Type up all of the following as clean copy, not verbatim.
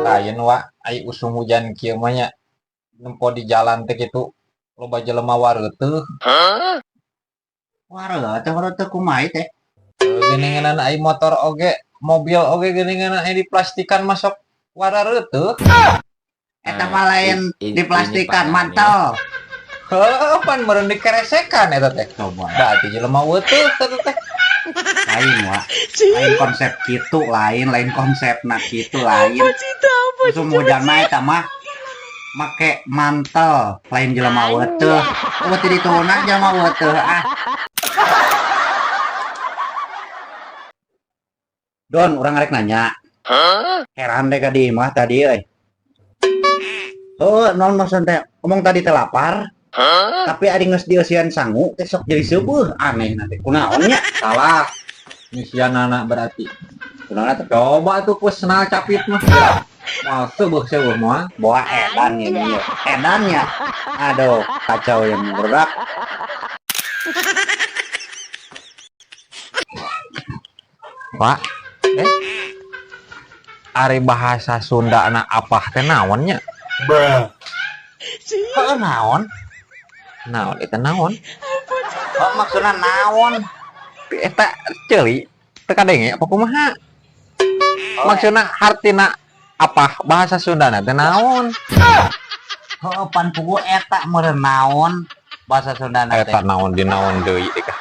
Lain wa, ai usum hujan kieu mah nya nempo di jalan teh kitu loba jelema wareuteuh. Wareuteuh wareuteuh kumaha teh? Geuningan ai motor oge, mobil oge geuningan ai diplastikan masuk warareutuh. Eta mah lain diplastikan mantel. Heuh, pan meureun dikeresekan eta teh. Coba. Berarti jelema weutuh eta teh. Lain wa. Lain konsep kitu, lain lain konsepna kitu lain. Usum hujan mah eta mah make mantel, lain jelema weutuh. Oh, teu dituna jelema weutuh ah. Don, urang arek nanya. Heran deh ka di imah tadi euy. Oh, non maksud teh ngomong tadi teh lapar. Tapi ari geus dieusian sangu teh sok jadi seueuh aneh nanti. Kunaon nya? Salah. Misianana berarti. Kunaon teh? Coba tuh ku senal capit mah. Moal seueuh-seueuh moal. Boa edan ya nya. Edan nya. Aduh, kacau yang berdak. Pak, ari bahasa Sunda na apa teh naon nya? Heuh, naon? Naon eta naon? Oh, maksudna naon? Eta ceuli teu kadenge apa kumaha? Maksudna hartina apa bahasa Sunda na teh naon? Heuh, pan pugu eta meureun naon bahasa Sunda na teh. Eta naon di naon deui ka.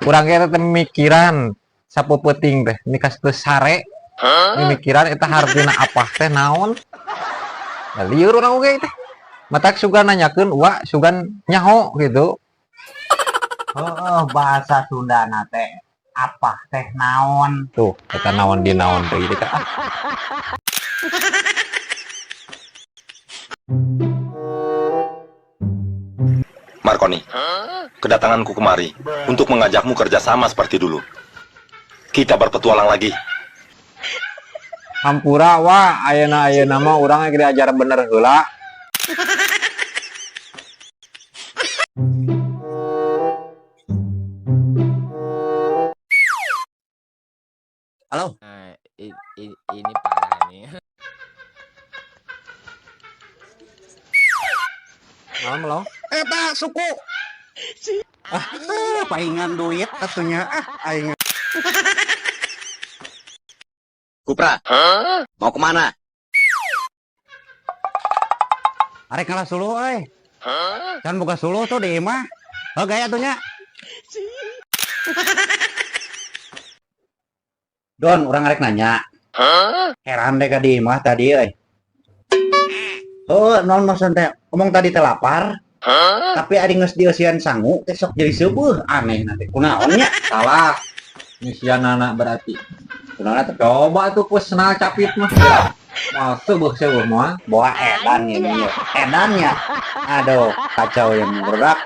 Urang ge teh mikiran sapeupeting teh nikas teu sare mimikiran eta hartina apa teh naon. Da lieur urang oge teh. Matak sugan nanyakeun wa sugan nyaho gitu. Heuh, bahasa Sunda na teh apa teh naon? Tuh, eta naon di naon deui ka. Marconi, kedatanganku kemari untuk mengajakmu kerjasama seperti dulu. Kita berpetualang lagi. Hampura wa ayeuna ayeuna mah urang ge diajar bener heula. Halo. Nah, ini parah nih. Naon lo? Eta suku. Ah, paingan duit atunya ah aing. Kupra, mau kemana? Arek ngalah suluh euy. Can boga suluh tuh di imah. Heuh gaya atunya. Don, urang arek nanya. Heran deh ka di imah tadi euy. Oh, non maksud teh ngomong tadi teh lapar. Tapi ari geus dieusian sangu teh sok jadi seueuh aneh nanti. Kunaon nya? Salah. Misianana berarti. Kunaon teh? Coba tuh ku senal capit mah. Moal seueuh-seueuh moal. Boa edan ya nya. Edan nya. Aduh, kacau yang berdak.